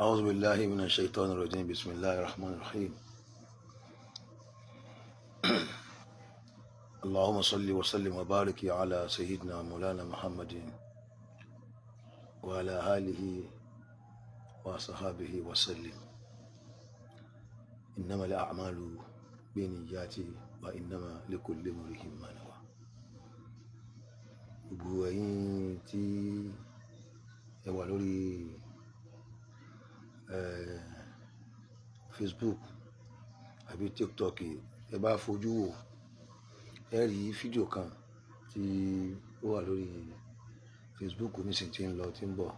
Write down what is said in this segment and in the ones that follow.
أعوذ بالله من الشيطان الرجيم. بسم الله الرحمن الرحيم. اللهم صل وسلم وبارك على سيدنا مولانا محمد وعلى آله وصحابه وسلم. إنما الأعمال بالنيات وإنما لكل امرئ ما نوى. Gbogbo ẹ̀yin tí ẹ wà lórí Facebook àbí TikTok, ẹ bá fojú wò, ẹ rí fídíò kan tí ó wà lórí Facebook nísìnyí tí ń lọ tí ń bọ̀.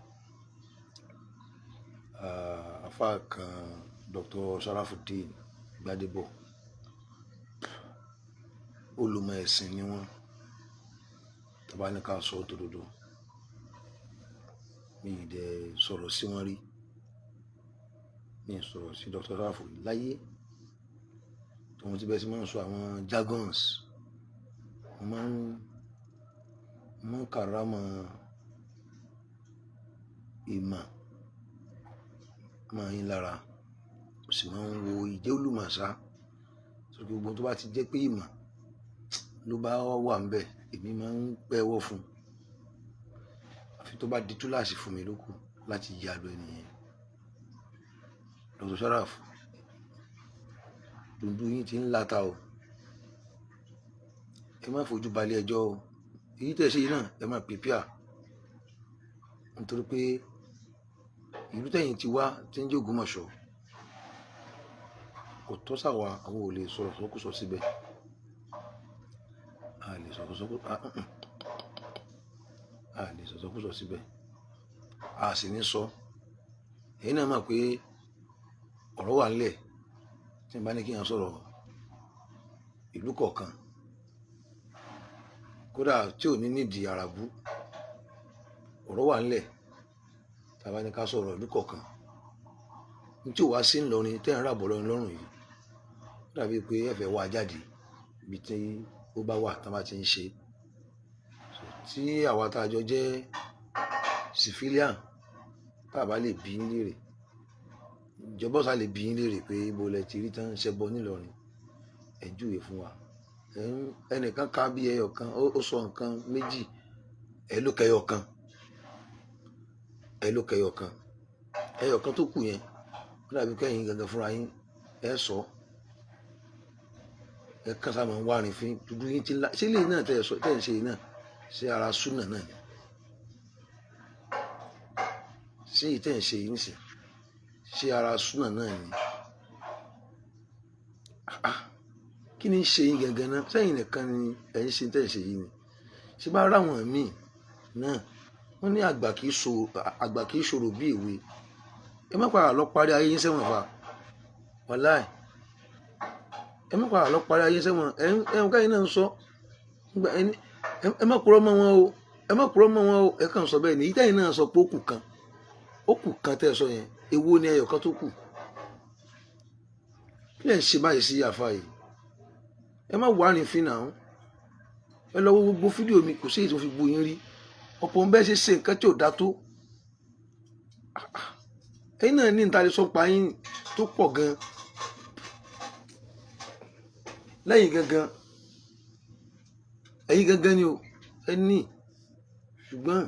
Àfáà kan, Dr. Sharafuddin Gbadebo, olùmọ̀ ẹ̀sìn ni wọ́n. Tá bá ní ká sọ òdodo, mi ì dẹ̀ sọ̀rọ̀ sí wọn rí. Mi ì sọ̀rọ̀ sí Dr. Sharafu láyé. Tòun tí bẹ́ẹ̀ sì máa ń sọ àwọn jargons. Mo máa ń kàrámọ̀ ìmọ̀ mọ́ yín lára, mo sì máa ń wo ìjẹ́ olùmọ̀ ṣá. So gbogbo tó bá ti jẹ́ pé ìmọ̀ ló bá wà níbẹ̀, èmi máa ń pẹ́wọ́ fún un. Àfi tó bá di túláàsì fún mi ló kù láti yá lọ ẹni yẹn. Dr. Sharaf, dùndún yín ti ń láta o. Ẹ má fojú balẹ̀ ẹjọ́ o. Èyí tẹ̀ ṣe yìí náà, ẹ má prepare. Nítorí pé ìlú tẹ̀yìn ti wá tí ń jẹ́ Ògbómọ̀ṣọ́, kò tọ́ sáwa, àwọn ò lè sọ̀rọ̀ sọ́kùsọ síbẹ̀. A lè sọ̀rọ̀ sọ́kù, a lè sọ̀rọ̀ sọ́kùsọ síbẹ̀. A sì ní sọ. Ẹ̀yin náà mọ̀ pé ọ̀rọ̀ wà nílẹ̀ tí n bá ní kí n sọ̀rọ̀ ìlú kọ̀ọ̀kan, kódà tí ò ní nídìí àràbù. Ọ̀rọ̀ wà nílẹ̀ tí a bá ní ká sọ̀rọ̀ ìlú kọ̀ọ̀kan. Ní tí ò wá sí Ìlọrin tẹ́ ń rà bọ̀ lọ́rin lọ́rùn yìí, ó dàbí pé ẹ fẹ́ wá jáde ibi tí ó bá wà tí wọ́n bá ti ń ṣe. Tí àwa tá a jọ jẹ́ civilian, tá a bá lè bí yín léèrè, ìjọba ọ̀sà lè bí yín léèrè pé ibo lẹ ti rí tán ṣẹbọ nílọrin, ẹ júwe fún wa. Ẹnìkan ká bí ẹyọ kan, ó sọ nǹkan méjì, ẹ ló kẹyọ kan, ẹ ló kẹyọ kan, ẹyọ kan tó kù yẹn, ó dàbí kẹ́yìn gangan fúnra yín ẹ sọ. Ẹ kàn sáà máa ń wá rìn fín dúdú yín ti ńlá. Ṣé ilé náà tẹ́ ẹ sọ tẹ́ ẹ ń ṣe yìí náà, ṣé ara súnà náà ni? Ṣé èyí tẹ́ ẹ ń ṣe yìí nísìn, ṣé ara súnà náà ni? Ah, kí ni ń ṣe yín gangan náà? Sẹ́yìn nìkan ni ẹ̀ ń ṣe tẹ́ ẹ̀ ń ṣe yìí ni? Ṣé bá ráwọn míì náà, wọ́n ní àgbà kì í ṣòro bí èwe. Ẹ má padà lọ parí ayé yín sẹ́wọ̀n fa. Wàláì, ẹ má padà lọ parí ayé sẹ́wọ̀n. Ẹ ń káyìn náà ń sọ ẹ má purọ́ mọ́ wọn o, ẹ má purọ́ mọ́ wọn o. Ẹ kàn sọ bẹ́ẹ̀ ni. Ìtẹ́yìn náà sọ pé ó kù kan, ó kù kan tẹ́ ẹ sọ yẹn, èwo ni ẹyọ kan tó kù? Kí lẹ̀ ń ṣe báyìí sí àfa yìí? Ẹ má wà rìn fín náà. Ẹ lọ wo gbogbo fídíò mi, kò sí èyí tó fi bu yín rí. Ọ̀pọ̀ ń bẹ́ẹ̀ ṣe ṣe nǹkan tí ò dá tó. Ẹ̀yin náà ní níta lè sọ pa yín tó pọ̀ gan lẹ́yìn gangan. Ẹ̀yin gangan ni o ẹ ní. Ṣùgbọ́n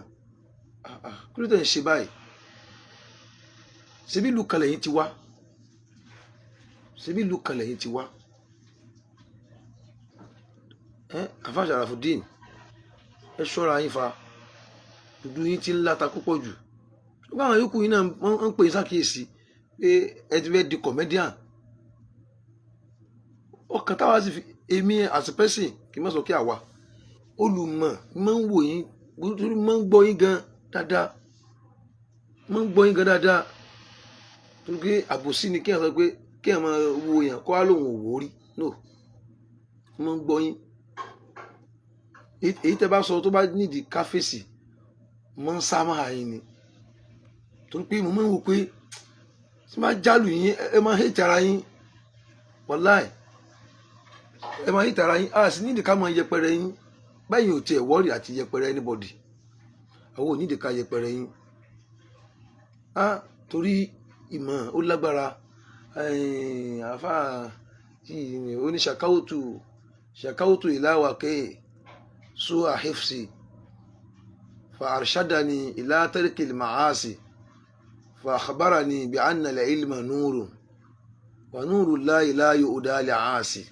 kí ló tẹ̀ ń ṣe báyìí? Ṣebí ìlú kan lẹ́yìn ti wá? Ṣebí ìlú kan lẹ́yìn ti wá? Ẹ àfa Sharafudeen, ẹ ṣọ́ra yín fa. Dúdú yín ti ń láta púpọ̀ jù. Ṣùgbọ́n àwọn yòókù yín náà, wọ́n ń pè é sákìyèsí pé ẹ ti fẹ́ di comedian. Ọkàn táwa sì fi èmi as a person, kì í má sọ kí àwa olùmọ̀ máa ń wò yín, máa ń gbọ́ yín gan dáadáa, máa ń gbọ́ yín gan dáadáa, torí pé àbòsí ni kí ẹ sọ pé kí ẹ máa wo yàn kó á lóun ò wò rí. No, máa ń gbọ́ yín. Èyí tẹ́ bá sọ tó bá nídìí káfíìsì, máa ń sá máa yín ni, torí pé mo máa ń wò pé tí máa jálù yín, ẹ máa hate ara yín. Wàláì, ẹ máa hate ara yín. A sì nídìí ká máa yẹpẹrẹ yín báyìí. Ò tiẹ̀ worry àti yẹpẹrẹ anybody, àwọn ò nídìí ká yẹpẹrẹ yín. Á torí Ìmọ̀ ó lágbára. Àfa oní ṣàkáwùtù ṣàkáwùtù ìlàwàkẹ́ su àhífsì fa arshadani ila tarkil ma'asi fa akhbarani bi anna al-ilma nurun wa nuru llahi la yu'da li'asi.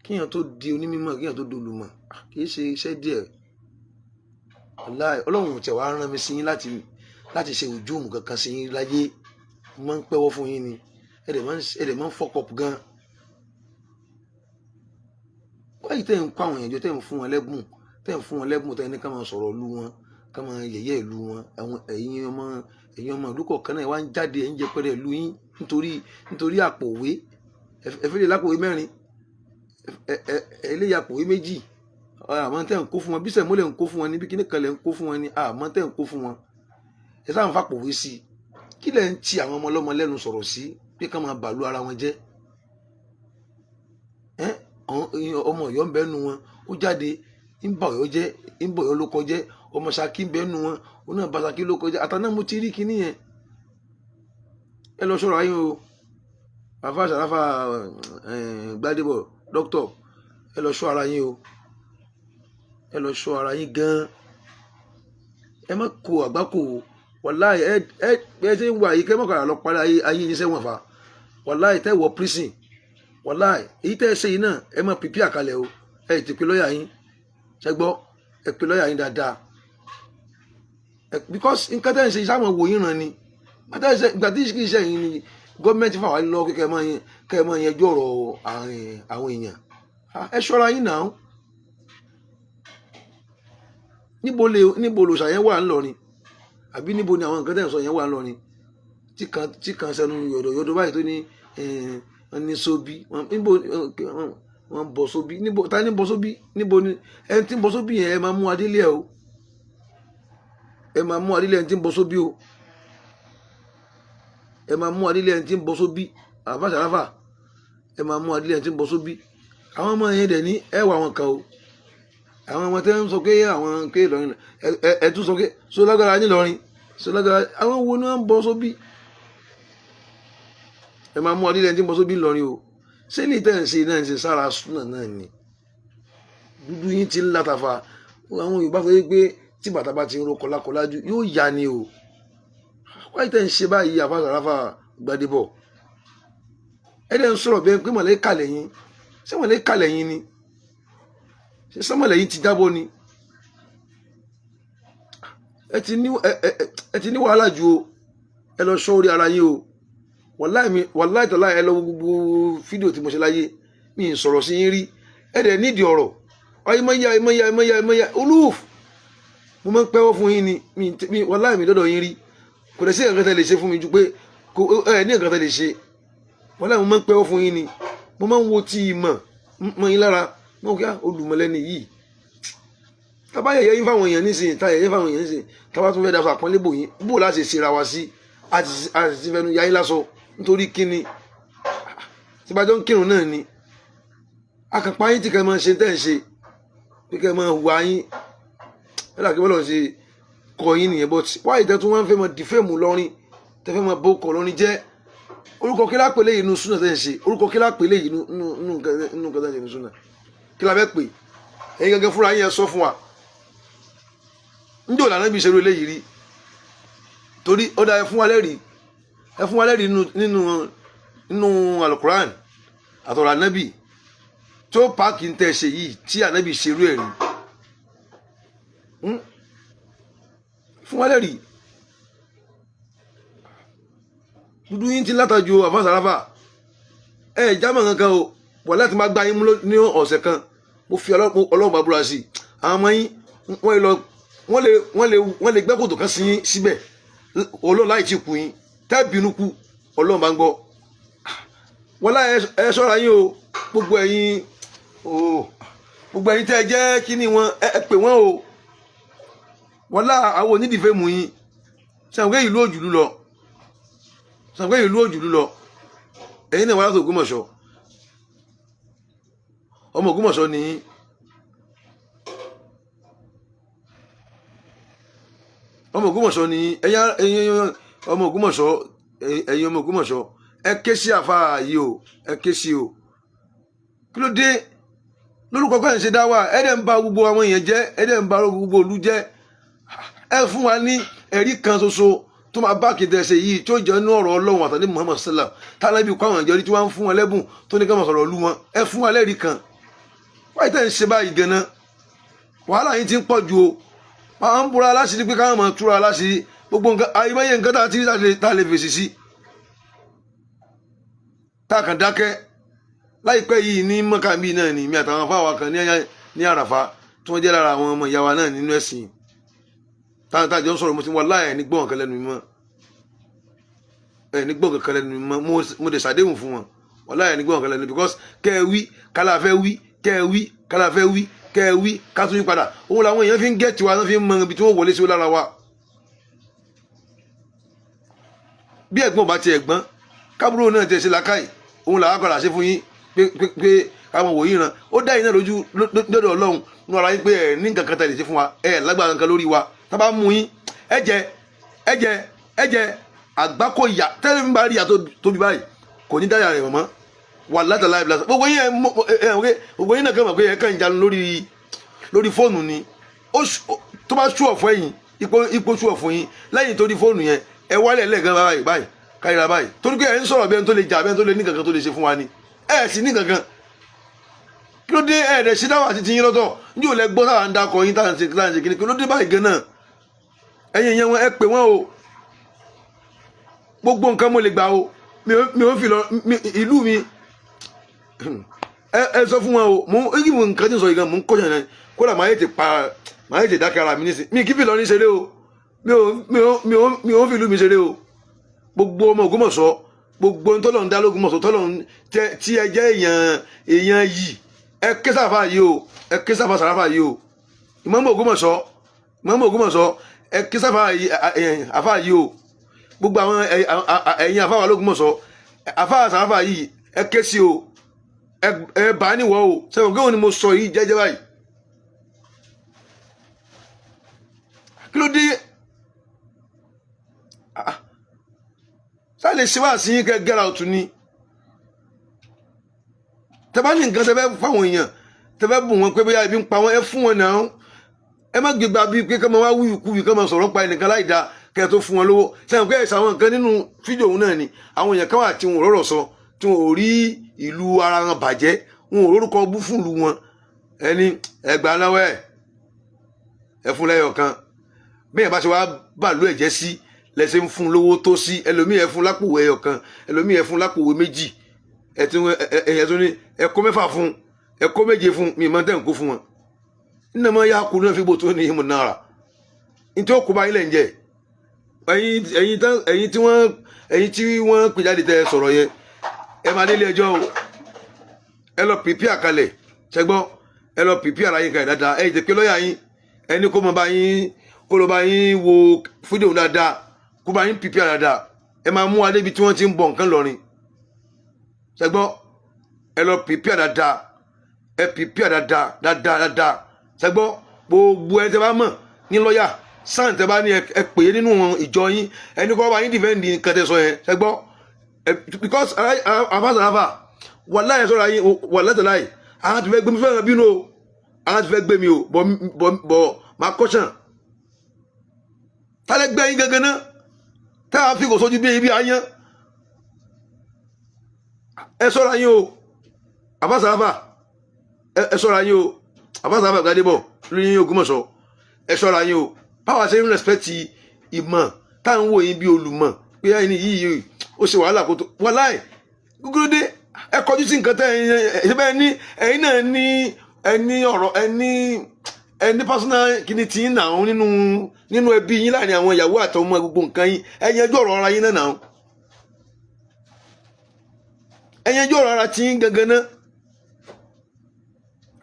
Kíyàn tó di onímọ̀, kíyàn tó dolùmọ̀, kì í ṣe iṣẹ́ díẹ̀. Wàláhì, Ọlọ́run tẹ̀ wá rán mi sí yín láti ṣe òjúùmù kankan sí yín láyé. Mo máa ń pẹ́wọ́ fún yín ni. Ẹ dẹ̀ máa ń fuck up gan. Wáyé tẹ́ ń kó àwọn èèyàn jọ, tẹ́ ń fún wọn lẹ́bùn, tẹ́ ń fún wọn lẹ́bùn, tẹ́ ní ká máa sọ̀rọ̀ ìlú wọn, ká máa yẹ̀yẹ́ ìlú wọn. Àwọn ẹ̀yin ọmọ ìlú kọ̀ọ̀kan náà wá ń jáde, ẹ̀ ń jẹ pẹ́rẹ́ ìlú yín nítorí àpòwé. Ẹ fi lè lápòwé mẹ́rin, eléyà àpòwé méjì. Àmọ́ tẹ́ ń kó fún wọn bí sẹ̀mó lẹ̀ ń kó fún wọn níbi kíní kan lẹ̀ ń kó fún wọn ni, àmọ́ tẹ́ ń kó fún wọn, ẹ sáà ń fàpòwé sí i. Kí lẹ̀ ń ti àwọn ọmọ ọlọ́mọ lẹ́nu sọ̀rọ̀ sí pé ká máa bàlú ara wọn jẹ́? Ọmọ Ọ̀yọ́ ń bẹ nu wọn, ó jáde, ń bà Ọ̀yọ́ jẹ́, ń bọ̀ Ọ̀yọ́ ló kọjẹ́. Ọmọ Ṣakí ń bẹ nu wọn, ó náà bà Ṣakí ló kọjá. Àtàná mo ti rí kinní yẹn. Ẹ lọ sọ̀rọ̀ ayé o. Àfa Sàràfà Gbadebo, dókítọ̀, ẹ lọ ṣọ́ ara yín o. Ẹ lọ ṣọ́ ara yín gan. Ẹ má kó àgbákò o. Wàláì, ẹ ẹ ṣe ń wà yìí, kẹ́ mọ̀kànlá lọ parí ayé yín sẹ́wọ̀n fa. Wàláì, tẹ́ wọ prison. Wàláì, èyí tẹ́ ẹ ṣe yìí náà, ẹ má pìpì àkàlẹ̀ o. Ẹ ti pe lọ́ọ̀yà yín, ṣẹ gbọ́? Ẹ pe lọ́ọ̀yà yín dáadáa because nǹkan tẹ́ ẹ ń ṣe sáwọn wò yín ràn ni. Ìgbà tí kì í ṣe yín ni gọ́ọ̀mẹ̀ntì fà wá lọ kẹ́ ẹ máa yanjú ọ̀rọ̀ àwọn èèyàn. Ẹ ṣọ́ra yín náà. Níbo lòṣà yẹn wà ńlọrin? Àbí níbo ni àwọn nǹkan tẹ́ ń sọ yẹn wà ńlọrin tí kan sẹnu yọ̀dọ̀yọ̀dọ̀ báyìí tó ní wọ́n ní sóbí níbo wọ́n bọ̀ sóbí? Níbo ta ní bọ̀ sóbí? Níbo ni ẹni tí ń bọ̀ sóbí yẹn? Ẹ máa mú adélé ẹ o. Ẹ máa mú adélé ẹni tí ń bọ̀ sóbí o. Ẹ máa mú adélé ẹni tí ń bọ̀ sóbí. Àfa Sàràfà, ẹ máa mú adélé ẹni tí ń bọ̀ sóbí. Àwọn ọmọ yẹn dẹ̀ ní ẹ wà wọn kan o. Àwọn ọmọ tẹ́ ń sọ pé àwọn pé Ìlọrin, ẹ tún sọ pé sọlágbára nílọrin sọlágbára. Àwọn wo ni wọ́n ń bọ̀ sóbí? Ẹ máa mú adélé ẹni tí ń bọ̀ sóbí ńlọrin o. Ṣé ní tẹ́ ń ṣe náà ń ṣe sára súnà náà ni? Dúdú yín ti ń látàfà. Àwọn Yorùbá sọ pé tí bàtà bá ti ń ro kọlákọlá jù, yóò yá ni o. Wáyé tẹ́ ń ṣe báyìí, Àfa Sàràfà Gbadébọ̀, ẹ dẹ́ ń sọ̀rọ̀ bẹ́ẹ̀ pé mọ̀lẹ́kà lẹ́yìn. Ṣé mọ̀lẹ́kà lẹ́yìn ni? Ṣé sọ́mọ̀lẹ́yìn ti jábọ́ ni? Ẹ ti ní wàhálà ju o. Ẹ lọ ṣọ́ orí ara yín o. Wàláì mi, wàláì tọ́lá, ẹ lọ gbogbo fídíò tí mo ṣe láyé mi ì sọ̀rọ̀ sí yín rí. Ẹ dẹ̀ nídìí ọ̀rọ̀ ayémọ́yá ayémọ́yá ayémọ́yá ayémọ́yá olúf. Mo máa ń pẹ́wọ́ fún yín ni. Mi wàláì, mi dọ́dọ̀ yín rí. Kò dẹ̀ sí nǹkan tẹ́ lè ṣe fún mi ju pé kò ẹ ní nǹkan tẹ́ lè ṣe. Wàláì, mo máa ń pẹ́wọ́ fún yín ni. Mo máa ń wo tí ìmọ̀ mọ́ yín lára mo kí olùmọ̀lẹ́ni yìí. Tábà yẹ̀yẹ́ yín fáwọn èèyàn nísìnyí, tá yẹ̀yẹ́ fáwọn èèyàn nísìnyí, tábà tún fẹ́ daṣọ àpọ́nlé bò yín, bò láti ṣera wa sí, a sì ti fẹnu ya yín lásọ. Nítorí kíni tí bá jọ ń kírun náà ni akànpá yín tí kẹ́ máa ṣe tẹ́ ń ṣe pé kẹ́ máa hùwà yín ẹ dàgbé bọ́lọ̀ ṣe kọ yín nìyẹn. But wáyé tẹ́ tún wọ́n fẹ́ máa defame lọ́rin, tẹ́ fẹ́ máa bó kọ lọ́rin jẹ́, orúkọ kí lápè léyìí inú súnà tẹ́ ń ṣe? Orúkọ kí lápè léyìí inú nǹkan tẹ́ ń ṣe inú súnà? Kí la fẹ́ pè ẹ̀yin gẹ́gẹ́ fúnra yín? Ẹ sọ fún wa, njẹ́ òlànà ibi ìṣerú eléyìí rí? Torí ó dá, ẹ fún wa lẹ́rìí, ẹ fún wa lẹ́rìí nínú alukuran àtọ̀rọ̀ ànábì tó páàkì ń tẹ̀ ṣe yìí tí ànábì ṣerú ẹ̀ rí. Fún wa lẹ́rìí. Dúdú yín ti látàjú. Àfàsàràfà, ẹ jámọ̀ kankan o. Wà láti máa gbá yín mú ní ọ̀sẹ̀ kan, mo fi Ọlọ́run bá búra sí i. Àwọn ọmọ yín, wọ́n lè lọ, wọ́n lè gbẹ́ kòtò kan sí yín síbẹ̀. Ọlọ́run láì tí kú yín tẹ́ bínú kú. Ọlọ́run bá ń gbọ́. Wọ́n láì, ẹ ṣọ́ra yín o. Gbogbo ẹ̀yin o, gbogbo ẹ̀yin tẹ́ ẹ jẹ́ kíní wọn, ẹ pè wọ́n o. Wọ́n lá àwọn onídìífẹ́ mú yín sàǹgbé ìlú òjùlú lọ, sàǹgbé ìlú òjùlú lọ. Ẹ̀yin náà wà láti Ògbómọ̀ṣọ́, ọmọ Ògbómọ̀ṣọ́ ni yín. Ọmọ Ògbómọ̀ṣọ́ ni ẹ̀yin, ọmọ Ògbómọ̀ṣọ́. Ẹ̀yin ọmọ Ògbómọ̀ṣọ́, ẹ ké sí àfáà yìí o, ẹ ké sí o. Kí ló dé lórúkọ pé ẹ̀ ń ṣe dá wà? Ẹ dẹ̀ ń ba gbogbo àwọn èèyàn jẹ́, ẹ dẹ̀ ń ba gbogbo ìlú jẹ́. Ẹ fún wa ní ẹ̀rí kan ṣoṣo tó máa bá kìtẹ̀ ṣe yìí, tó jẹ́ inú ọ̀rọ̀ Ọlọ́run àtàlẹ́ Muhammad sallam tálábì kọ́ àwọn ìjọ rí tí wọ́n ń fún wọn lẹ́bùn tó ní ká máa sọ̀rọ̀ ìlú wọn. Ẹ fún wa lẹ́rìí kan. Wáyé tẹ̀ ń ṣe báyìí gan-an, wàhálà yín ti ń pọ̀ ju o. Máa ń búra aláṣìírí pé káwọn máa túra aláṣìírí gbogbo nǹkan, àyíbáyé nǹkan tá a ti rí tá a lè fèsì sí, tá a kàn dákẹ́. Láìpẹ́ yìí ní mọ́kànbí náà ni mi àtàwọn afáwa kan ní Àràfá tí wọ́n jẹ́ lára àwọn ọmọ ìyá wa náà nínú ẹ̀sìn táwọn táwọn jọ ń sọ̀rọ̀. Mo ti wọ́n láì ní gbọ́n kan lẹ́nu mi mọ́, ẹ̀ ní gbọ́n kan lẹ́nu mi mọ́. Mo dẹ̀ ṣàdéhùn fún wọn, wọ́n láì ní gbọ́n kan lẹ́nu, because kẹ́ ẹ wí kálá fẹ́ wí, kẹ́ ẹ wí kálá fẹ́ wí, kẹ́ ẹ wí ká tún yí padà. Òun làwọn èèyàn fi ń gẹ̀ẹ́tì wa, fi ń mọ ibi tí wọ́n wọlé sí lára wa. Bí ẹ̀gbọ́n bá ti ẹ̀gbọ́n kábúrò náà ti ẹ̀ ṣe làákàyè, òun làwọn padà ṣe fún yín pé káwọn wòye ràn. Ó dá yín náà lójú lọ́dọ̀ Ọlọ́run nínú ara yín pé ẹ̀ ní nǹkan kan tẹ̀lé ṣe fún wa, ẹ̀ lágbára nǹkan lórí wa. Tá bá mú yín, ẹ jẹ, ẹ jẹ, ẹ jẹ àgbákò ìyà. Tẹ́lẹ̀ ń bá rí ìyà tó tóbi báyìí, kò ní dáyà rẹ̀ mọ́ wà látàlá ìbílẹ̀. Gbogbo yín, ẹ ẹ gbogbo yín náà kàn mọ̀ pé ẹ kàn ń jánu lórí fóònù ni. Tó bá sú ọ̀fọ̀ ẹ̀yìn ipò sú ọ̀fọ̀ yín lẹ́yìn tó di fóònù yẹn, ẹ wálẹ̀ lẹ́ẹ̀kan báyìí báyìí káyìrà báyìí, torí pé ẹ ń sọ̀rọ̀ bí ẹni tó lè jà, bí ẹni tó lè ní kankan tó lè ṣe fún wa ni. Ẹ sì ní kankan. Kí ló dé? Ẹ rẹ̀ sí dáwà àti tiyín lọ́tọ̀ ní ò lẹ gbọ́ táwa ń dakọ̀ yín, táwa ń ṣe, táwa ń ṣe kíni. Kí ló dé báyìí gan náà? Ẹ̀yin yẹn wọn, ẹ pè wọ́n o. Gbogbo nǹkan mo lè gbà o. Mi ò fi lọ ìlú mi. Ẹ sọ fún wọn o. Mo ń ìwọ̀n nǹkan tí ń sọ yìí gan, mo ń kọ́jà náà kódà máa yẹ ti pa, máa yẹ ti dákẹ́ ara mi nísìn. Mi kì í fi lọ ní ṣeré o. Mi ò fi ìlú mi ṣeré o. Gbogbo ọmọ Ògbómọ̀ṣọ́, gbogbo tọ́lọ̀ ń dá lÓgbómọ̀ṣọ́, tọ́lọ̀ ń tẹ tí ẹ jẹ́ èèyàn èèyàn yìí, ẹ ké sáfà yìí o, ẹ ké sáfà sàráfà yìí o. Ìmáàmù Ògbómọ̀ṣọ́, Ìmáàmù Ògbómọ̀ṣọ́, ẹ ké sáfà yìí, àfà yìí o. Gbogbo àwọn ẹ̀yin àfà wà lÓgbómọ̀ṣọ́, àfà sàráfà yìí, ẹ ké sí o, ẹ bá níwọ̀ o. Sẹ́wọ̀n kí òun ni mo sọ yìí jẹ́jẹ́ báyìí? Kí ló dé? Ah, sáà lè ṣe wá sí yín kẹ́ get out ni. Tẹ́ bá ní nǹkan tẹ́ fẹ́ fáwọn èèyàn, tẹ́ fẹ́ bùn wọn pé bóyá ibi ń pa wọn, ẹ fún wọn náà. Ẹ má gbégbá bíi pé kọ́ máa wá wíwì kúwì, kọ́ máa sọ̀rọ̀ pa ẹnìkan láì dáa kẹ́ ẹ tó fún wọn lówó. Sẹ́yìn pé ẹ̀sà àwọn nǹkan nínú fídíò òun náà ni àwọn èèyàn kan wà tí wọn ò rọ̀rọ̀ sọ, tí wọn ò rí ìlú ara wọn bàjẹ́, wọn ò rórúkọ bú fún ìlú wọn. Ẹni ẹgbàá lọ́wọ́ ẹ̀, ẹ fún lẹ́yọ̀ kan. Bẹ́ẹ̀ bá ṣe wá bàlú ẹ̀jẹ̀ sí lẹ́sẹ̀ ń fún lówó tó sí. Ẹlòmíì ẹ fún lápòwé ẹyọ kan, ẹlòmíì ẹ fún lápòwé méjì, ẹ tún ẹ tún ní ẹ kó mẹ́fà fún, ẹ kó méje fún mi. Ìmọ̀ tẹ́ ń kó fún wọn nínú ọmọ ya kú náà fi bò tó ní ìmọ̀ náírà nítorí ó kó bá yín lẹ̀ ń jẹ. Ẹ̀yin tí wọ́n pè jáde tẹ́ sọ̀rọ̀ yẹn, ẹ máa délé ẹjọ́ o. Ẹ lọ pìpì àkàlẹ̀ ṣẹgbọ́n, ẹ lọ pìpì ara yín kalẹ̀ dáadáa. Ẹ jẹ́ pé lọ́ọ̀yà yín, ẹni kó mọ bá yín, kó lọ bá yín wo fídíò dáadáa, kó bá yín pìpì dáadáa. Ẹ máa mú wa débi tí wọ́n ti ń bọ̀ nǹkan lọ́rin ṣẹgbọ́n. Ẹ lọ pìpì dáadáa, ẹ pìpì dáadáa dáadáa dáadáa ṣẹgbọ́n. Gbogbo ẹ tẹ́ bá mọ̀ ní lọ́ọ̀yà sáà tẹ́ bá ní, ẹ pè é nínú ìjọ yín, ẹni kó bá yín defend nǹkan tẹ́ sọ yẹn ṣẹgbọ́n. Because àfàsàràfà wàláyé sọ̀rọ̀ ayé wàláyé tẹ̀láyé, àwọn ti fẹ́ gbé mi fẹ́ràn bínú o, àwọn ti fẹ́ gbé mi o. Bọ̀ bọ̀ bọ̀, máa kọ́sàn tálẹ́ gbẹ́ yín gangan náà tá a fi kò sójú bí ibi ayán. Ẹ sọ̀rọ̀ ayé o, àfàsàràfà, ẹ sọ̀rọ̀ ayé o. Àfàsàràfà Gbadébọ̀ lórí Ògbómọ̀ṣọ́, ẹ sọ̀rọ̀ ayé o. Báwa ṣe ń respect ìmọ̀ tá à ń wò yín bí olùmọ̀ pé ẹni yìí ó ṣe wàhálà kó tó wàláì gúgúrú dé. Ẹ kọjú sí nǹkan tẹ ẹ ṣe bẹ́ẹ̀ ní. Ẹ̀yin náà ní ẹni ọ̀rọ̀ ẹni ẹni personal kìíní tí ń nà án nínú ẹbí yín, láàrin àwọn ìyàwó àtọmọ, gbogbo nǹkan yín. Ẹ yanjú ọ̀rọ̀ ara yín náà nà án. Ẹ yanjú ọ̀rọ̀ ara tí ń gangan náà.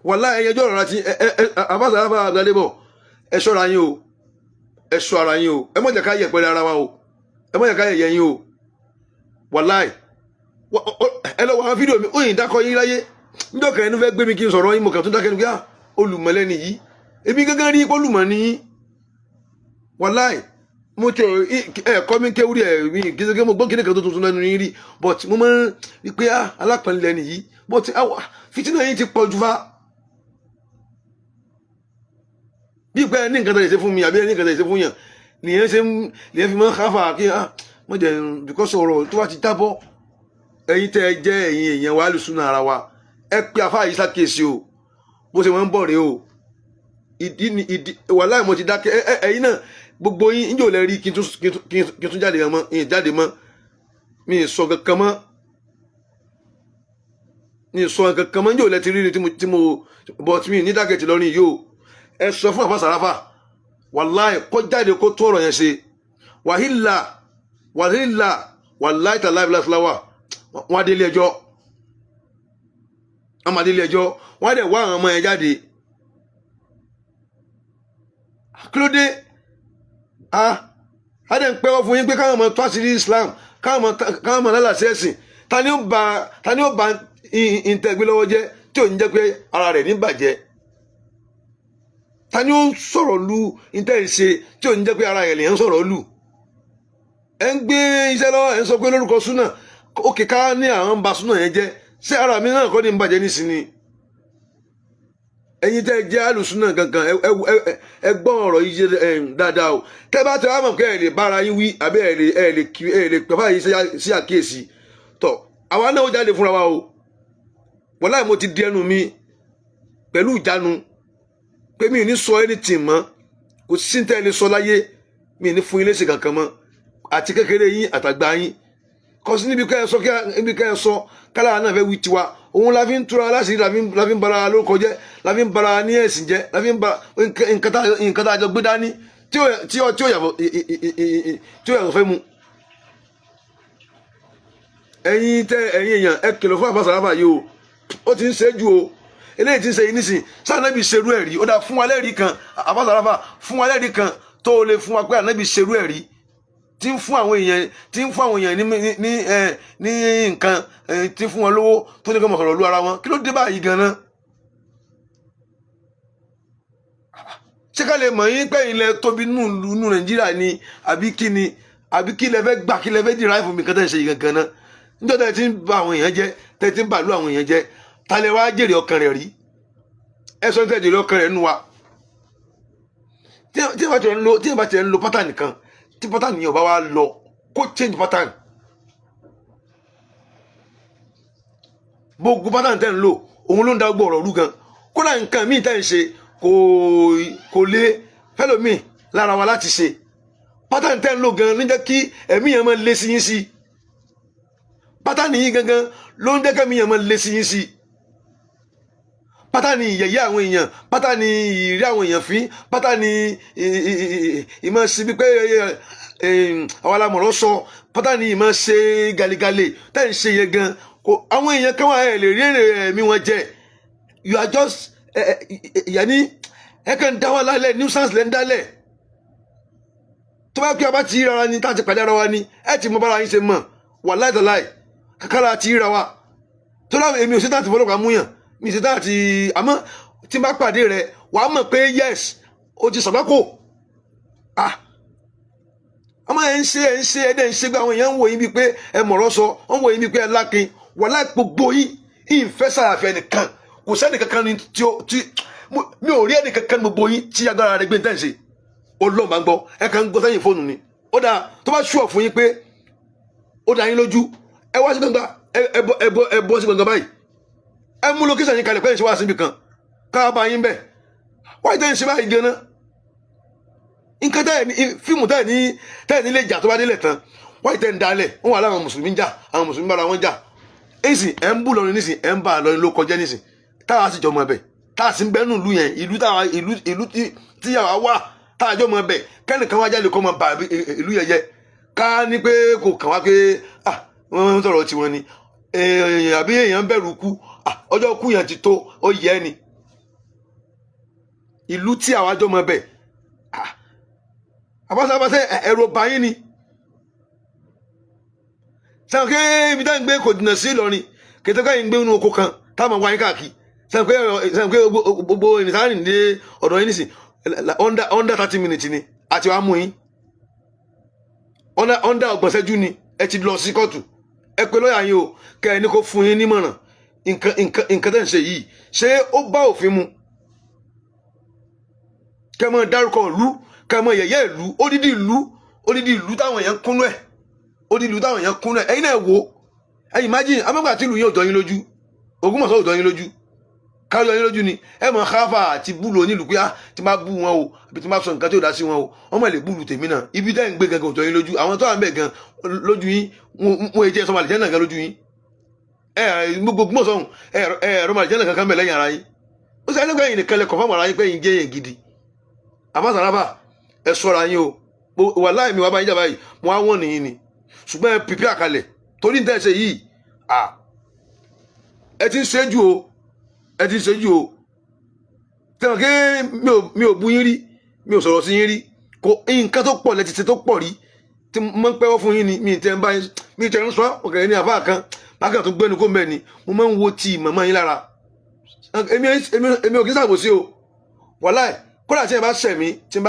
Wàláì, ẹ yanjú ọ̀rọ̀ ara tí ẹ ẹ ẹ àbáṣà àbá àgbàlébọ̀. Ẹ ṣọ́ra yín o, ẹ ṣọ́ ara yín o. Ẹ má jẹ́ ká yẹpẹrẹ ara wa o, ẹ má jẹ́ ká yẹ̀yẹ́ yín o. Wàláì, ẹ lọ wọ àwọn fídíò mi, ó yìn dákọ yín láyé níjọ́ kan. Ẹnu fẹ́ gbé mi kí n sọ̀rọ̀ yín, mo kàn tún dákẹ́ ní pé olùmọ̀lẹ́ni yìí, èmi gángan rí olùmọ̀ ní yín. Wàláì, Mo tẹ ẹ kọ́ mi kéwúrí ẹ mi kì í ṣe pé mo gbọ́ kíní kan tó tuntun lẹ́nu yín rí, but mo máa ń rí pé, ah, alápẹ̀lẹ̀ lẹ́nu yìí, but fìtínà yín ti pọ̀ jù fa. Bí pé ẹ ní nǹkan tó lè ṣe fún mi àbí ẹ ní nǹkan tó lè ṣe fún yàn, nìyẹn ṣe ń nìyẹn fi máa ń káfà kí, ah, mo jẹ, because ọ̀rọ̀ tó bá ti jábọ́, ẹ̀yin tẹ́ ẹ jẹ́ ẹ̀yin èèyàn wa lùsùn ara wa, ẹ pé afá yìí ṣàkíyèsí o, bó ṣe wọ́n ń bọ̀ rèé o. Ìdí ni ìdí wàláì mo ti dákẹ́. Ẹ ẹ̀yin náà, gbogbo yín ń jò lẹ rí kí n tún jáde mọ́, ìyẹn jáde mọ́, mi ì sọ kankan mọ́, mi ì sọ kankan mọ́. Ń jò lẹ ti rí ni tí mo but mi ní dákẹ́ ti lọ́rin yìí o. Ẹ sọ fún àfa Sàráfà, wàláì, kó jáde kó tó ọ̀rọ̀ yẹn ṣe. Wàhílà wàhílà, wàláì tàláì bíláṣíláwà, wọn á délé ẹjọ́, wọn máa délé ẹjọ́, wọn á dẹ̀ wá àwọn ọmọ yẹn jáde. Kí ló dé? Ah, á dẹ̀ ń pẹ́wọ́ fún yín pé káwọn ọmọ tó àṣírí Islam, káwọn ọmọ lálàsí ẹ̀sìn. Ta ni ó ba ìtẹ̀gbẹ́ lọ́wọ́ jẹ́ tí ò ní jẹ́ pé ara rẹ̀ ní bàjẹ́? Ta ni ó sọ̀rọ̀ lu ìtẹ̀ ìṣe tí ò ní jẹ́ pé ara rẹ̀ lè ń sọ̀rọ̀ lu? Ẹ̀ ń gbé iṣẹ́ lọ́wọ́, ẹ̀ ń sọ pé lórúkọ súnà òkè ká ní àwọn ń ba súnà yẹn jẹ́. Ṣé ara mi náà kọ́ ni ń bàjẹ́ nísìnyí? Ẹ̀yin tẹ́ ẹ jẹ́ alùsúnà gangan, ẹ gbọ́ ọ̀rọ̀ yìí dáadáa o. Tẹ́ bá tẹ́ wá mọ̀ pé ẹ lè bára yín wí àbí ẹ lè pẹ́ fáyìí sí àkíyèsí tọ̀, àwa náà ó jáde fúnra wa o. Wàláì, mo ti di ẹnu mi pẹ̀lú ìjánu pé mi ò ní sọ anything mọ́. Kò sí tẹ́ ẹ lè sọ láyé, mi ò ní fún yín léṣe kankan mọ́, àti kékeré yín àtàgbà yín. Kọsí níbi ká ẹ sọ, níbi ká ẹ sọ kálá náà fẹ́ wí tiwa, òun la fi ń túra láṣìírí, la fi ń bara lórúkọ jẹ́, la fi ń bara ní ẹ̀sìn jẹ́, la fi ń bara nǹkan tá a jọ gbé dání tí ó yàtọ̀ fẹ́ mu. Ẹ̀yin tẹ ẹ̀yin èèyàn, ẹ kìlọ̀ fún àbá Sàráfà yìí o. Ó ti ń ṣe jù o. Eléyìí ti ń ṣe yìí nísìn, sànàbì ṣerú ẹ̀ rí? Ó dáa, fún wa lẹ́rìí kan. Àbá Sàráfà, fún wa lẹ́rìí kan tó o lè fún wa pé ànábì ṣerú ẹ̀ rí, tí ń fún àwọn èèyàn ní nǹkan, tí ń fún wọn lówó, tó ní kí wọ́n sọ̀rọ̀ lu ara wọn. Kí ló dé báyìí gan-an? Ṣé ká lè mọ̀ yín pé ilẹ̀ tóbi nù nù Nàìjíríà ni, àbí kí ni, àbí kí lẹ fẹ́ gbà, kí lẹ fẹ́ dìrà fún mi kan tẹ́ ń ṣe yìí gangan náà? Níjọ́ tẹ́ ti ń ba àwọn èèyàn jẹ́, tẹ́ ti ń bàlú àwọn èèyàn jẹ́, ta lẹ wá jèrè ọkàn rẹ̀ rí? Ẹ sọ tẹ́ jèrè ọkàn rẹ̀ nù wa. Tí ẹ bá ti ń lo pattern kan, tí pattern yẹn ò bá wá lọ, kó change pattern. Gbogbo pattern tẹ́ ń lò, òun ló ń da gbogbo ọ̀rọ̀ rú gan. Kódà nǹkan míì tẹ́ ń ṣe kò lè fẹ́lòmíì lára wa láti ṣe. Pattern tẹ́ ń lò gan ló ń jẹ́ kí ẹ̀mí yẹn máa lé sí yín sí. Pattern yín gangan ló ń jẹ́ kí ẹ̀mí yẹn máa lé sí yín sí. Pattern ìyẹ̀yẹ́ àwọn èèyàn, pattern ìrí àwọn èèyàn fín, pattern ìmọ̀ sí bí pé àwọn alámọ̀rọ̀ sọ, pattern ìmọ̀ ṣe galegale tẹ́ ń ṣe yẹn gan kò àwọn èèyàn kan wà, ẹ̀ lè rí èrè ẹ̀mí wọn jẹ. You are just yanni ẹ kàn ń dá wà lálẹ́, nuisance lẹ́ ń dálẹ̀. Tó bá pẹ́ a bá ti ríra ni, tá a ti pàdé ara wa ni, ẹ ti mọ bára yín ṣe mọ̀. Wàláì tàláì kàkàrà ti ríra wa tó láwọn, èmi ò ṣe tá àti fọlọ́pàá mú yàn, mi ṣe tá àti, àmọ́ tí n bá pàdé rẹ, wàá mọ̀ pé yes, o ti sàbákò. Ah, ọmọ ẹ̀ ń ṣe, ẹ̀ ń ṣe, ẹ̀ dẹ̀ ń ṣe pé àwọn èèyàn ń wò yín bíi pé ẹ mọ̀rọ̀ sọ, wọ́n ń wò yín bíi pé ẹ lákin. Wàláì, gbogbo yín, ìfẹ́ sàràfẹ́ nìkan, kò sẹ́ni kankan ní tí ó tí mi ò rí ẹnì kankan ní gbogbo yín tí agbára rẹ gbé ní tẹ̀sí. Ọlọ́run máa ń gbọ́, ẹ kàn ń gbọ́ sẹ́yìn fóònù ni. Ó dáa, tó bá ṣùọ̀ fún yín pé ó dá yín lójú, ẹ wá sí gbangba, ẹ bọ́ sí gbangba báyìí, ẹ mú location yín kalẹ̀ pé ẹ̀ ń ṣe wá síbi kan, káwá bá yín bẹ̀. Wáyé tẹ́ ń ṣe báyìí gan-an, nǹkan tẹ́ ẹ̀ ní fíìmù tẹ́ ẹ̀ ní lè jà tó bá délẹ̀ tán, wáyé tẹ́ ń dalẹ̀. Wọ́n wà láwọn mùsùlùmí ń jà, àwọn mùsùlùmí bára wọn jà ẹ̀sìn, ẹ̀ ń bù lọrin nísìn, ẹ̀ ń bá lọrin ló kọjá nísìn, táwa sì jọ mọ ẹbẹ̀, táwa sì ń bẹ́nu ìlú yẹn, ìlú táwa, ìlú tí yàrá wà, táwa jọ mọ ẹbẹ̀. Kẹ́nìkan wá jáde kọ́ mọ bà ìlú yẹn jẹ́, ká ní pé kò kàn wá pé, ah, wọ́n ń sọ̀rọ̀ tiwọn ni, àbí èèyàn bẹ̀rù kú? Ah, ọjọ́ kú yẹn ti tó, ó yẹ ni ìlú tí àwa jọ mọ ẹbẹ̀. Ah, àbáṣábáṣẹ́ ẹ̀rọ báyìí ni sẹ́wọ̀n ké ibi táwọn ń gbé kò jìnnà sí Ìlọrin, kẹtẹ́ káyìn ń gbé inú oko kan táwọn wáyé káàkiri. Sẹ́wọ̀n ké gbogbo ènìyàn ní ọ̀dọ̀ yín nísìn, under 30 minutes ni àti wàá mú yín. Under 30 ṣẹ́jú ni ẹ ti lọ sí kóòtù. Ẹ pé lọ́ọ̀yà yín o, kẹ́ ẹ ní kó fún yín nímọ̀ràn. Nǹkan tẹ̀ ń ṣe yìí, ṣé ó bá òfin mu? Kẹ́ ẹ mọ̀ dárúkọ ìlú, kẹ́ ẹ mọ̀ yẹ̀yẹ́ ìlú, odidi ìlú, odidi ìlú táwọn èèyàn kúnú ẹ̀, odidi ìlú táwọn èèyàn kúnú ẹ̀. Ẹ̀yin náà wò ó, ẹ̀yin imagine amẹ́gbà tí ìlú yín ò jọ yín lójú, Ògbómọ̀ṣọ́ ò jọ yín lójú, káyọ̀ yín lójú ni ẹ mọ̀ káfà àti búlù onílù pé ah, tí máa bú wọn o, àbí tí máa sọ nǹkan tí ò dá sí wọn o, wọ́n mọ̀ lè búlù tèmi náà. Ibi tẹ́ ń gbé gangan ò jọ yín lójú. Àwọn tó wà ń bẹ̀ gan lójú yín, wọn èjẹ́ sọmọ àlìjẹ́ náà gan lójú yín. Ẹ gbogbo Ògbómọ̀ṣọ́ ẹ ẹ ẹ̀rọ màlìjẹ́ náà kankan bẹ̀ lẹ́yìn ara yín. Ó sì ẹlẹ́gbẹ̀ẹ́ yìí nìkan lẹ confirm ara yín pé yín jẹ́ yẹn gidi. Àbáṣarábà, ẹ sọ́ra yín o. Wàláhì, mi wá bá yín jà báyìí, mo á wọ̀n nìyí ni, ṣùgbọ́n ẹ pìpì àkàlẹ̀ torí ní tẹ́ ẹ ṣe yìí. À, ẹ ti ń ṣe jù o, ẹ ti ń ṣe jù o. Tẹ̀wọ̀n kí mi ò bú yín rí, mi ò sọ̀rọ̀ sí yín rí. Kò nǹkan tó pọ̀ lẹ́ti ṣe tó pọ̀ rí tí mo ń pẹ́wọ́ fún yín ni. Mi tẹ́ ń bá yín, mi tẹ́ ń sọ ọ̀kẹ́rẹ́ ní àbá kan bákan tó gbẹ́nu kó mẹ́ ni. Mo máa ń wo tí màmá yín lára. Èmi ò kí ń ṣàbòsí o, wàláì. Kódà tí ẹ bá ṣẹ̀ mí, tí n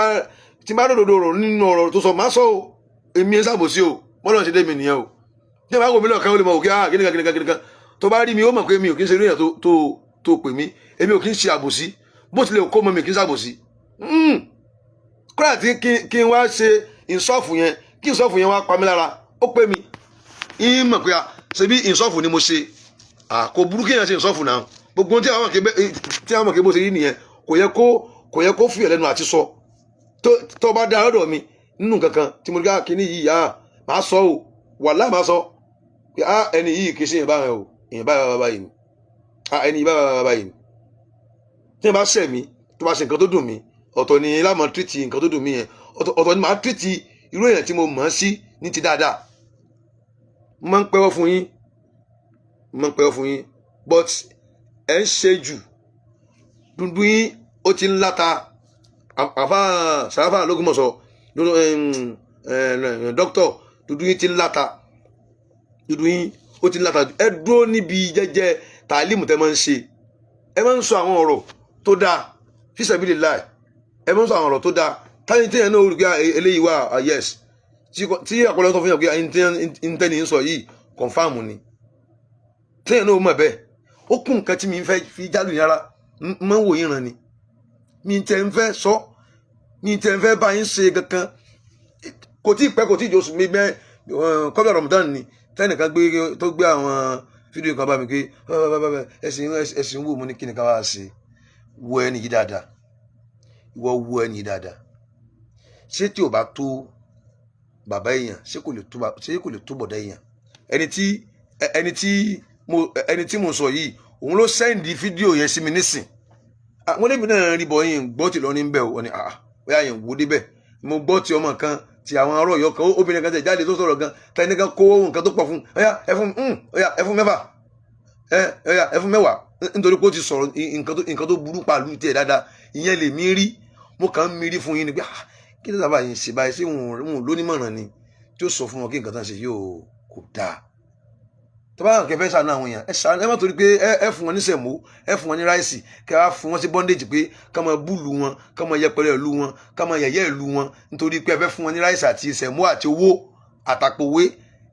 bá ròdòdó rò nínú ọ̀rọ̀ tó sọ, máa sọ o. Èmi ń ṣàbòsí o, bọ́lá ṣe dé mi nìyẹn o. Tí ẹ bá wò mí lọ́ọ̀kan, ó lè mọ̀ òkè, ah, kíníkan kíníkan kíníkan. Tó bá rí mi, ó mọ̀ pé mi ò kí ń ṣe irú èèyàn tó pè mí. Èmi ò kí ń ṣe àbòsí. Bó tilẹ̀ kó mọ́, mi kì í ṣàbòsí. Kódà tí kí n wá ṣe ìsọ́ọ̀fù yẹn, kí ìsọ́ọ̀fù yẹn wá pa mí lára, ó pé mi ń mọ̀ pé ṣebí ìsọ́ọ̀fù ni mo ṣe. Kò burú kéèyàn ṣe ìsọ́ọ̀fù náà. Gbogbo ohun tí àwọn kébé bó ṣe rí nìyẹn. Kò yẹ kó fìyà lẹ́nu àti sọ tó bá dá lọ́dọ̀ mi nínú kankan tí mo rí ká kíní yìí, ah, máa sọ o, wàláhì, máa sọ pé ah, ẹni yìí kì í ṣe èèyàn báyìí o, èèyàn báyìí báyìí ni, ah, ẹni yìí báyìí báyìí ni. Tí wọ́n bá ṣẹ̀ mí, tó bá ṣe nǹkan tó dùn mí, ọ̀tọ̀ ni lámọ̀ treat nǹkan tó dùn mí yẹn, ọ̀tọ̀ ni màá treat irú èèyàn tí mo mọ̀ ọ́n sí ní ti dáadáa. Mo máa ń pẹ́wọ́ fún yín, mo máa ń pẹ́wọ́ fún yín, but ẹ̀ ń ṣe jù. Dundun yín ó ti ń láta. Àfa sàráfà lÓgbómọ̀ṣọ́, dókítọ̀, dundun yín ti ń láta, dundun yín ó ti ń láta. Ẹ dúró níbi jẹ́jẹ́ tàlímù tẹ́ máa ń ṣe. Ẹ máa ń sọ àwọn ọ̀rọ̀ tó dáa, fisabilillah. Ẹ máa ń sọ àwọn ọ̀rọ̀ tó dáa táyé téèyàn náà rí pé eléyìí wà, yes, tí àpọ̀lọpọ̀ tó fi hàn pé ntẹ́ni ń sọ yìí, confirm ni, téèyàn náà mọ̀ bẹ́ẹ̀. Ó kún nǹkan tí mi ń fẹ́ fi jálù yín rárá. Mọ́ wò yín ràn ni mi tẹ́ ń fẹ́ sọ, mi tẹ́ ń fẹ́ bá yín ṣe kankan. Kò tí ì pẹ́, kò tí ì jọ mi bẹ́ẹ̀ kọ́bí Ramadan ni tẹ́nìkan gbé tó gbé àwọn fídíò kan bá mi pé ẹ̀sìn ẹ̀sìn wò. Mo ní kí ni ká wá ṣe? Wo ẹni yìí dáadáa, ìwọ wo ẹni yìí dáadáa. Ṣé tí ò bá tó bàbá èèyàn, ṣé kò lè tó bọ̀dá èèyàn? Ẹni tí mo sọ yìí, òun ló send fídíò yẹn sí mi nísìn. Wọ́n débi náà rí bọ́ yín gbọ́ tí lọ ní bẹ́ẹ̀. Wọ́n ní bóyá yẹn wò débẹ̀. Mo gbọ́ ti ọmọ kan, ti àwọn ará Ọ̀yọ́ kan, obìnrin kan tẹ̀ jáde tó sọ̀rọ̀ gan, tẹni kan kó nǹkan tó pọ̀ fún, ọ̀yá ẹ fún, ọ̀yá ẹ fún 6, ẹ ọ̀yá ẹ fún 10, nítorí pé ó ti sọ̀rọ̀ nǹkan tó burú pàlú tiẹ̀ dáadáa. Ìyẹn lèmi rí. Mo kàn ń mirí fún yín ni pé ah, kí ló sábà yín ṣe báyìí? Ṣé òun lónímọ̀ràn ni tí ó sọ fún wọn kí nǹkan tán ṣe yóò kò dáa? Tó bá kẹfẹ́ ṣàánú àwọn èèyàn, ẹ ṣàánú. Ẹ má torí pé ẹ fún wọn ní sẹ̀mó, ẹ fún wọn ní rice, kẹ wá fún wọn sí bondage pé ká máa búlù wọn, ká máa yẹpẹrẹ ìlú wọn, ká máa yẹ̀yẹ́ ìlú wọn, nítorí pé ẹ fẹ́ fún wọn ní rice àti sẹ̀mó àti owó àtàpòwé.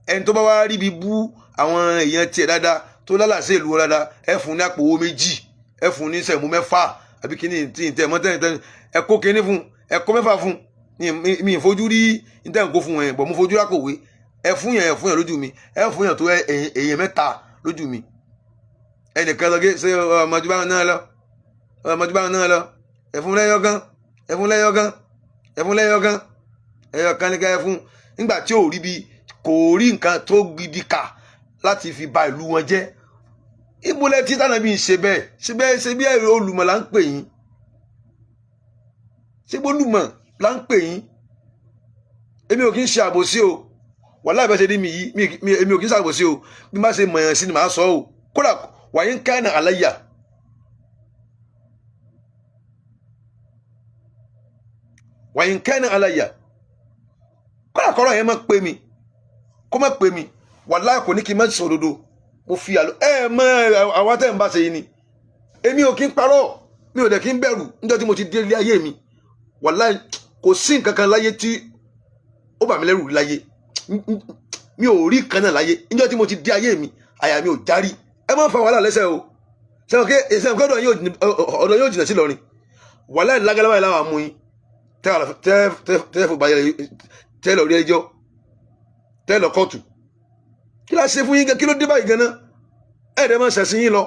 Ẹni tó bá wá ríbi bú àwọn èèyàn tiẹ̀ dáadáa, tó lálàsẹ̀ ìlú wọn dáadáa, ẹ fún ní àpò owó 2, ẹ fún ní sẹ̀mó 6, àbí kíní tí ì tẹ̀ mọ́ tẹ́lẹ̀, ẹ kó kíní fún, ẹ kó 6 fún mi. Ì fojú rí ní tẹ́ ń kó fún wọn yẹn bọ̀, mo fojú rákòwé. Ẹ fún yẹn, ẹ fún yẹn lójú mi, ẹ fún yẹn tó èèyàn 3 lójú mi. Ẹnìkan lọ gé ṣe ọmọdé báwọn náà lọ, ọmọdé báwọn náà lọ. Ẹ fún lẹ́yọ kan, ẹ fún lẹ́yọ kan, ẹ fún lẹ́yọ kan, ẹyọ kan ní ká ẹ fún. Nígbà tí ò rí bí kò rí nǹkan tó gidi kà láti fi ba ìlú wọn jẹ́, ìbúlẹ̀ tí tànàbí ń ṣe bẹ́ẹ̀, ṣe bẹ́ẹ̀, ṣe bí olùmọ̀ là ń pè yín, ṣé bólùmọ̀ là ń pè yín. Èmi ò kí ń ṣe àbòsí o, wàláhì. Bẹ́ẹ̀ ṣe ní mi yìí, èmi ò kí ń ṣàbòsí o. Bí má ṣe mọ̀yàn sí ni màá sọ o. Kódà wàyí ń káyìn àlàyé, wàyí ń káyìn àlàyé, kódà kọ́rọ̀ yẹn má pè mí, kó má pè mí, wàláhì, kò ní kí n má sọ òdodo. Mo fi àlọ́ ẹ mọ àwọn tẹ́ ń bá ṣe yìí ni. Èmi ò kí ń parọ́, mi ò dẹ̀ kí ń bẹ̀rù. Níjọ́ tí mo ti dé ilé ayé mi, wàláhì, kò sí nǹkan kan láyé tí ó bà mí lẹ́rù láyé. Mi ò rí kan náà láyé níjọ́ tí mo ti dé ayé mi, àyà mi ò járí. Ẹ má fa wàhálà lẹ́sẹ̀ o. Sẹ́wọ̀n ké sẹ́wọ̀n ké ọ̀dọ̀ yóò jìnnà sí Ìlọrin. Wàhálà ìlágàlá báyìí láwọn amú yín tẹ́ fún bayẹlẹ, tẹ́ lọ rí ẹjọ́, tẹ́ lọ kóòtù. Kí la ṣe fún yín gan? Kí ló dé báyìí gan náà? Ẹ̀ dẹ́ máa ṣẹ̀sìn yín lọ.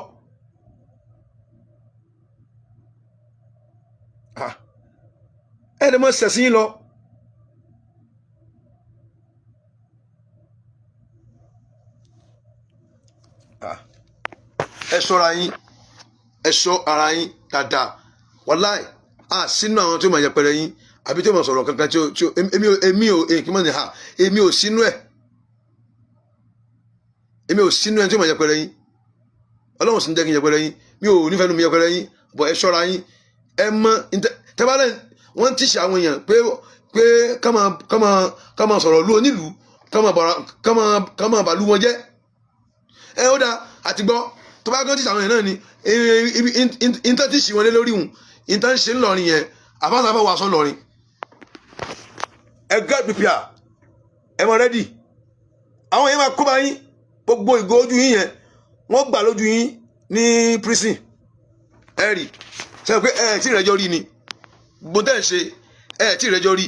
Ah, ẹ̀ dẹ́ máa ṣẹ̀sìn yín lọ. Ah, ẹ ṣọ́ra yín, ẹ ṣọ́ ara yín dáadáa. Wàláì, a sínú àwọn tí ó máa yẹpẹrẹ yín àbí tí ó máa sọ̀rọ̀ kankan tí ó èmi ò èmi kì í mọ̀ ní ha, èmi ò sínú ẹ̀, èmi ò sínú ẹ̀ tí ó máa yẹpẹrẹ yín. Ọlọ́run sì ń jẹ́ kí n yẹpẹrẹ yín. Mi ò nífẹ̀ẹ́ nu mi yẹpẹrẹ yín bọ̀. Ẹ ṣọ́ra yín. Ẹ mọ tẹ́bálẹ̀ wọ́n ti ṣe àwọn èèyàn pé ká máa sọ̀rọ̀ lu onílùú, ká máa bàlú wọn jẹ́. Ẹ ó dáa, àti gbọ́ tó bá gán tí àwọn èèyàn náà ni ìntàn tí ṣì wọn lé lórí hùn, ìntàn ṣe ńlọrin yẹn, àfáàsáfà wà sọ lọrin. Ẹ get prepare, ẹ mọ ready. Àwọn yẹn máa kó bá yín. Gbogbo ìgò ojú yín yẹn, wọ́n gbà lójú yín ní prison. Ẹ rí sọ pé ẹ tí ìrẹ́jọ́ rí ni gbogbo tẹ́ ẹ̀ ṣe. Ẹ tí ìrẹ́jọ́ rí,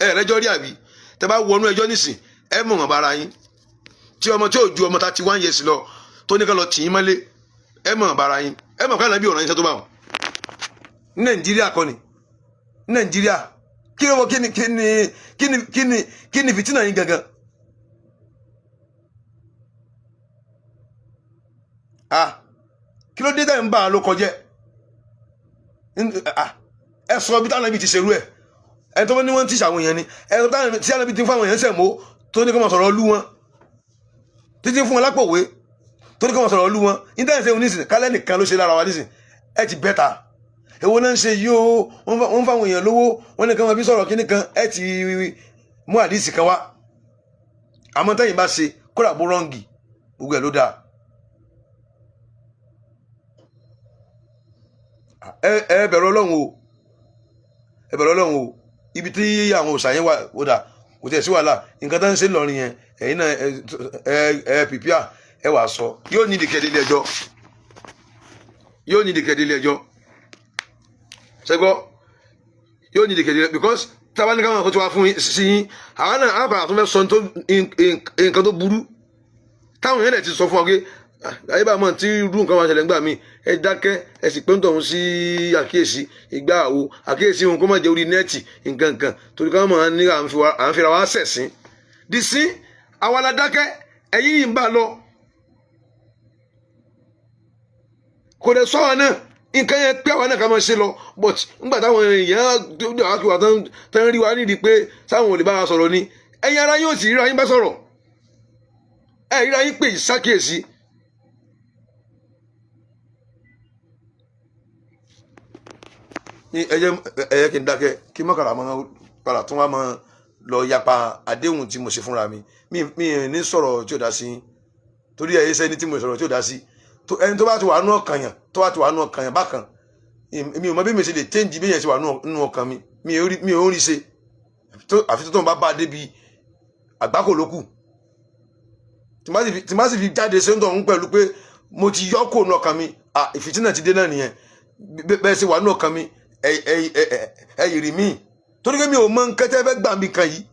ẹ rẹ́jọ́ rí àbí? Tẹ́ bá wọnú ẹjọ́ nísìn, ẹ mọ̀ wọ́n bára yín. Tí ọmọ tí ò ju ọmọ 31 years lọ tó ní ká lọ tì í mọ́lé, ẹ mọ̀ bára yín. Ẹ mọ̀ káàná bí ọ̀ràn yín ṣe tó bá wọn. Ní Nàìjíríà kọ́ ni, ní Nàìjíríà, kí ló wọ kí ni kí ni kí ni kí ni kí ni fìtínà yín gangan? Ah, kí ló dé tẹ́ ń bá a ló kọjẹ́? Ah, ẹ sọ bí táwọn ibi ti ṣerú ẹ. Ẹ tó ní wọ́n ti ṣàwọn èèyàn ni ẹ tó táwọn tí ànábì ti ń fún àwọn èèyàn sẹ̀mó, tó ní kó máa sọ̀rọ̀ ọlú wọn, títí fún wọn lápòwé, tó ní kó máa sọ̀rọ̀ ọlú wọn. Íńtánẹ̀tì ṣe nísìn kálẹ̀ nìkan ló ṣe lára wa nísìn. Ẹ ti bẹ́ta èwo náà ń ṣe yìí o. Wọ́n fáwọn èèyàn lówó, wọ́n ní kí wọ́n fi sọ̀rọ̀ kíní kan. Ẹ ti mú àdìsí kan wá. Àmọ́ tẹ́yìn bá ṣe kódà bó wrong, gbogbo ẹ̀ ló dáa. Ẹ bẹ̀rù Ọlọ́run o, ẹ bẹ̀rù Ọlọ́run o. Ibi tí àwọn òòṣà yẹn wà ó dà, kò tẹ̀ sí wàhálà. Nǹkan tó ń ṣe lọ́rin yẹn, ẹ̀yin náà ẹ pìpìà ẹ wà sọ. Yóò ní ìdíkẹ́ délé ẹjọ́, yóò ní ìdíkẹ́ délé ẹjọ́. Ṣẹ́gbọ́, yóò ní ìdíkẹ́ délé, because tábà ní káwọn akótó wa fún sí yín, àwọn náà á padà tún fẹ́ sọ nǹkan tó burú táwọn yẹn lè ti sọ fún ọ pé ayé bá mọ̀ tí irú nǹkan máa ṣẹlẹ̀ ńgbà míì. Ẹ dákẹ́, ẹ sì pé ń tọ̀hún sí àkíyèsí ìgbà àwo àkíyèsí òun kó má jẹ́ orí net nǹkan nǹkan, torí káwọn máa ní à ń fira wá sẹ̀sìn dì sí. Àwa la dákẹ́, ẹ̀yìn yìí ń bá lọ. Kò dẹ̀ sọ àwa náà nǹkan yẹn pé àwa náà ká máa ṣe lọ, but ńgbà táwọn èèyàn tó wà tán rí wa nídìí pé sáwọn ò lè bá wa sọ̀rọ̀ ni, ẹ̀yin ara yóò sì ríra yín bá sọ̀rọ̀, ẹ̀ ríra yín pè sákìyèsí. Ní ẹyẹ ẹyẹ kí n dákẹ́, kí mọ́kànlá máa padà tún wá máa lọ yapa àdéhùn tí mo ṣe fúnra mi. Mi ní sọ̀rọ̀ tí ò dá sí, torí ẹ̀yẹ sẹ́ni tí mo sọ̀rọ̀ tí ò dá sí. Ẹni tó bá ti wà nú ọkàn yàn, tó bá ti wà nú ọkàn yàn bákan, èmi ò mọ bí mi ṣe lè change bí yẹn ṣe wà nú ọkàn mi. Mi ò rí ṣe, àfi tó ń bá bá a débi àgbákò ló kù tí má sì fi jáde ṣe ń tọ̀ ń pẹ̀lú pé mo ti yọ kó nú ọkàn mi. Ìfìtínà ti dé náà nìyẹn. Bẹ́ẹ̀ ṣe wà nú ọkàn mi, ẹ yìrì míì, torí pé mi ò mọ nǹkan tẹ́ fẹ́ gbà mí kan yìí.